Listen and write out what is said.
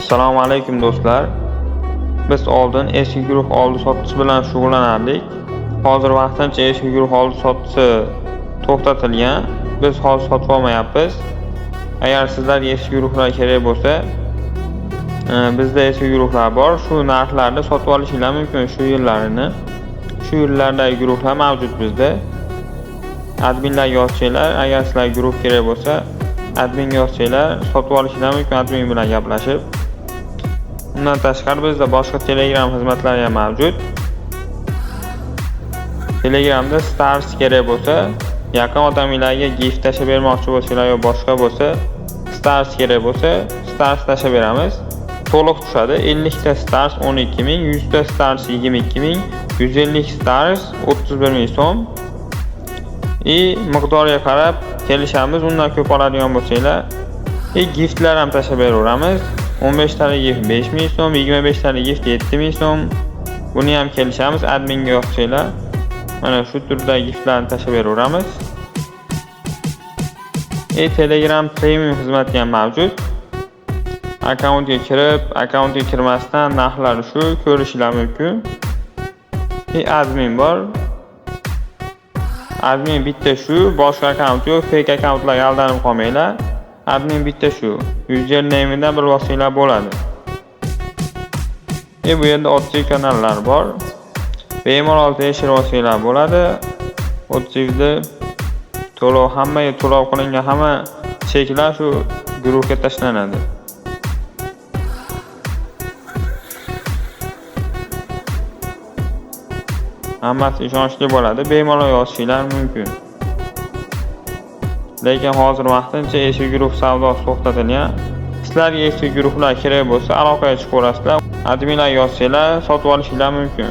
Assalomu alaykum do'stlar. Biz oldin eski guruh oldi sotdisi bilan shug'ullanardik. Hozir vaqtincha eski guruh oldi sotdisi to'xtatilgan. Biz hozir sotib olmayapmiz. Agar sizlarga eski guruhlar kerak bo'lsa, bizda eski guruhlar bor. Shu narxlarda sotib olishinglar mumkin shu yillarini. Shu yillardagi guruhlar mavjud bizda. Adminlarga yozsanglar, agar sizlarga guruh kerak bo'lsa, adminga yozsanglar, sotib olishinglar mumkin admin bilan gaplashib. Undan tashqari bizda boshqa Telegram xizmatlari ham mavjud. Telegramda Stars kerak bo'lsa, yaqin odamlarga gift tashlab bermoqchi bo'lsanglar yo boshqa bo'lsa, Stars kerak bo'lsa, Stars tashlab beramiz. To'liq tushadi. 50 ta Stars 12 ming, 100 ta Stars 22 ming, 150 Stars 31 ming so'm. Miqdoriga qarab kelishamiz. Undan ko'p oladigan bo'lsanglar, giftlar ham tashlab beraveramiz. 15 talik gift 5 ming so'm, 25 talik gift 7 ming so'm. Buni ham kelishamiz, adminga yozsanglar. Mana shu turdagi giftlarni tashlab beraveramiz. Telegram Premium xizmati ham mavjud. Akkauntga kirib, akkauntga kirmasdan narxlari shu ko'rishinglar mumkin. Admin bor. Admin bitta shu, boshqa akkaunt yo'q, fake akkauntlarga aldanib qolmanglar. Admin bitta shu. Username'idan bilib olsanglar bo'ladi. Bu yerda otziv kanallar bor. Bemalol tekshirib olsanglar bo'ladi. Otzivda to'lov, hammaga to'lov qilingan hamma cheklar shu guruhga tashlanadi. Hammasi ishonchli bo'ladi, bemalol yozishinglar mumkin. Lekin hozir vaqtincha eski guruh savdosi to'xtatilgan. Sizlarga eski guruhlar kerak bo'lsa, aloqaga chiqaverasizlar. Adminlar yozsanglar, sotib olishinglar mumkin.